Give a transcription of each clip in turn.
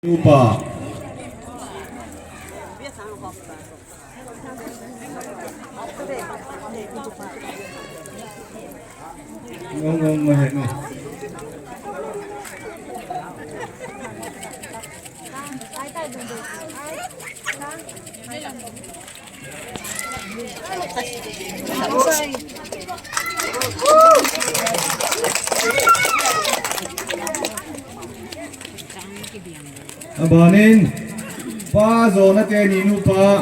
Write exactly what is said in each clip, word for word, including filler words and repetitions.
Upa. Ngong, ngong, ngong, ngong. Abanin, pa Jona teni nupa.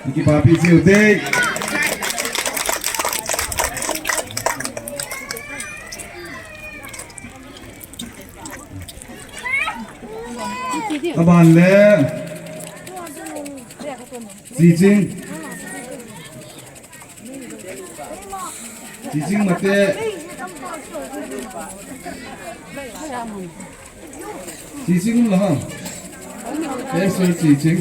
Niki papi siu te. Aban le. Chiching. Chiching mate. Chiching um la ha. Yes, sir, chiching.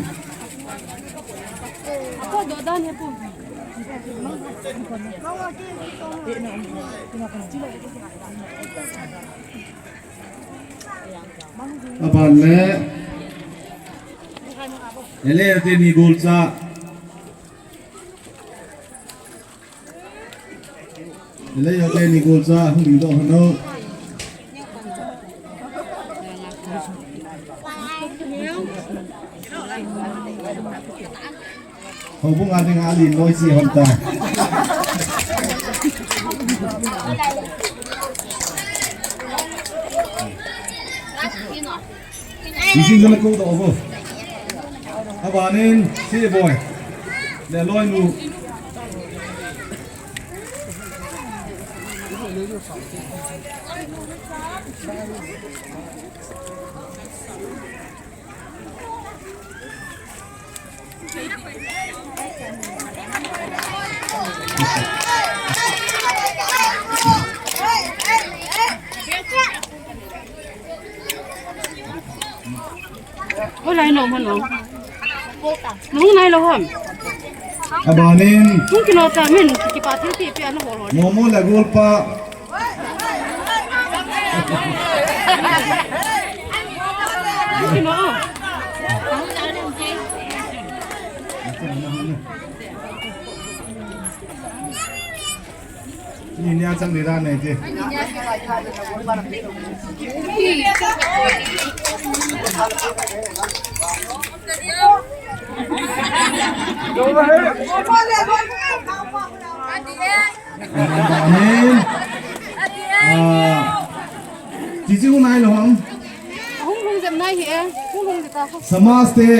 Aban le. Ele teni golcha. Ele teni golcha, hung ding doh hano. Houbung a dinga alen loi chi hon ta. Chiching jana ko doh bo. Abanin, si boy. Le loi nu. Hoilai nom hon nom. Nung nai lo hon. Abanin. Nung kino ta min kipa thil ti pi an hol hol. Momo le golpa. Nung kino. Ni nia chang ni ra nei ti. Amen. Ah, chiching um nai lo ham. Hung hung jep nai hi e. Hung hung jep ta ko. Samaj te.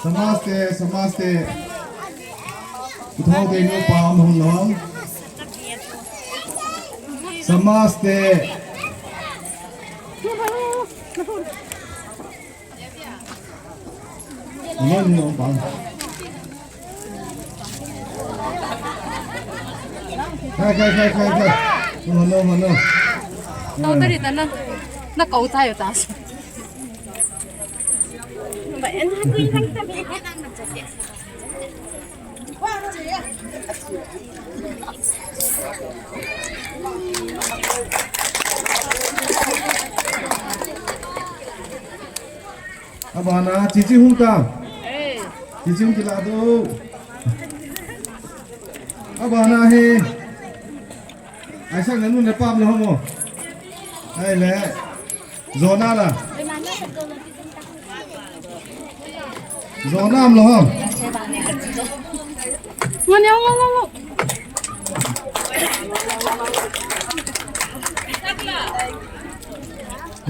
Samaj te, samaj te. Pu Thao te nupa um hon lo. Samaj te. Hon lo, hon lo, hon lo. Khai, khai, khai, khai, khai. Hon lo, hon lo. Tao ta ri ta na. Na kau ta yo ta. Abana, chiching hung ta. Chiching kila do. Abana hi. Aisa nanu ne pam le homo. Ai le. Jona la. Jona am lo ho. Ngan yang lo lo lo.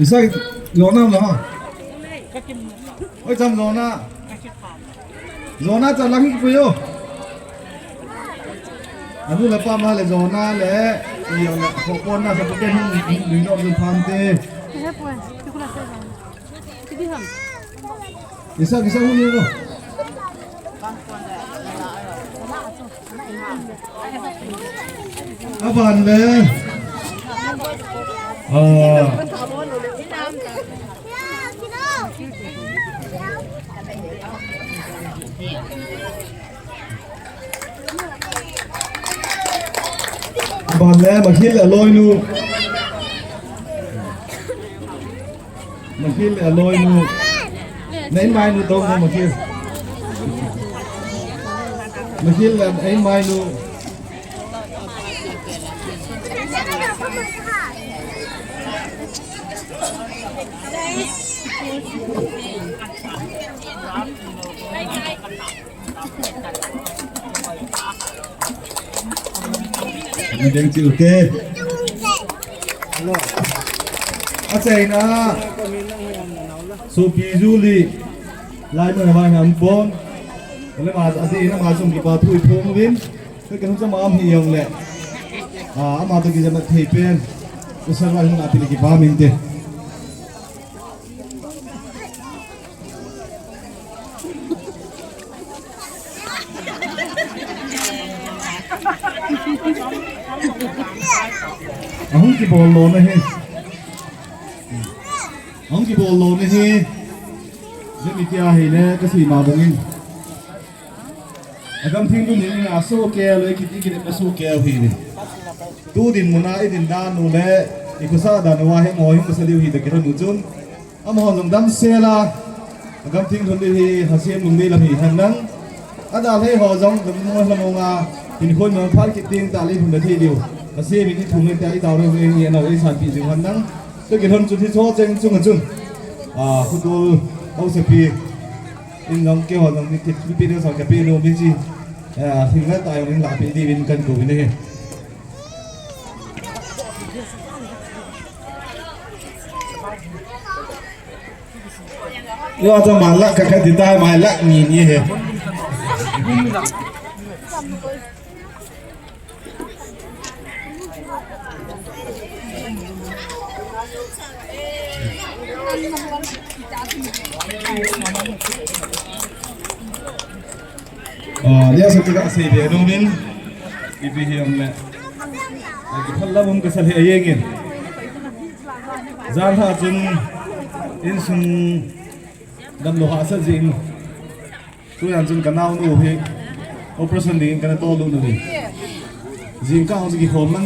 Isa Jona am lo ho. Oi, cham Jona. Jona cha lang hi puyo. Anu le pa ma le Jona le. Iyo le ko pon na sa ke hung hung ding no ding pham te. Isa, isa hung ni lo. Aban le. Ah. Aban le, Makhil aloinu. Makhil aloinu. Nei mainu tong na Makhil. Makhil, ei mainu. Madeng chil te. Achaina. Sopi Julie. Lai mun vai ngam pon. Kale ma adi na ma sum kipa thu i phong vin. Ke kan chama am hi yong le. Ah, ama to ki jama thei pen. Usar lai na pili kipa min te. Ahung kibol lona hi. Ahung kibol lona hi. Jemi tia hi le ka si ma bangin. Agam thing dun ni a so ke lo ki ti ki le ka so ke hi ni. Tu din muna i din dan nu le i kusa dan wa he mo hi kusa liu hi da ki ran nu chun. Amaho jong damsel a, agam thing lhun ding hi, Hasiem lungdei lam hi hen lang. Adalhai ho jong, dam mo lam mo nga, hin khoi mo phal kit ding ta le lhun da thei diu. Hasiem in i thum in ta i tau reng reng ni anau i sanpi jing hen lang. Chu kilhon chu thi cho cheng chung a chun. A, khutul, hausapi, in jong keiho jong ni kit pi ding sa ka pi lo mi chi. A, thing la ta jong in la pi diuvin kan kou in ahi. Yo, acha malak ka kha di tai, malak ni ni he. Ah, dia satu tak sei dia, nungin. Ipi hiam le. Lagi phala bum kasal he ayengin. Jan ha chun insung damlou hahsat jing. Tujan chun ka naonu hi operation dingin kana tollut u hi. Jingkah hung kikhom lang